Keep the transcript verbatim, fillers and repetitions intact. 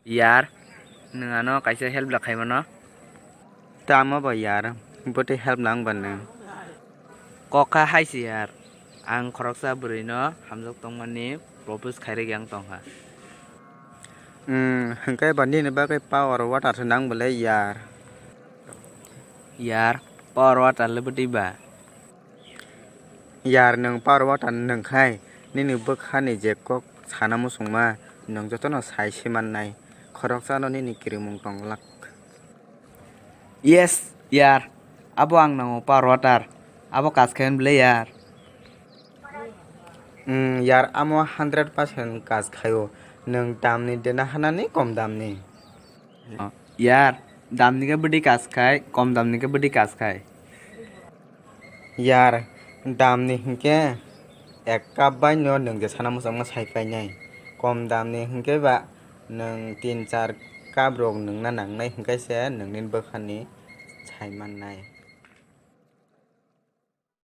Yar, nwng ano kaisa help lakhai mano? Tamo bo yar, bwtwi help nang ba nwng? Kok kha hai se yar, ang khoroksa bwrwi no hamjak tongmani propose khairwi ang tongkha. Hmm, hwnkhe ba nini bagwi power water se nang bwle yar? Yar, power water le bwtwi ba? Yar, nwng power water nwng khai, nini bwkhani je kok sana muchungma, nwng jotono sai se mannai. Khoroksano nini kirimung tong glak. Yes, yar. Abo ang nango power water. Abo kas khayan bwle yar. Hmm, yar, amo hundred percent kas khayo. Nwng damni dena hanani kom damni? Yar, damni khe bwdwi kas khai, kom damni khe bwdwi kas khai? Yar, damni hinkhe ek cup bai no nwng je sana muchungma sai painai. Kom damni hinkhe ba nwng tin char cup rok nwngna nangnai, hinkhe se nwngni bwkhani sai mannai.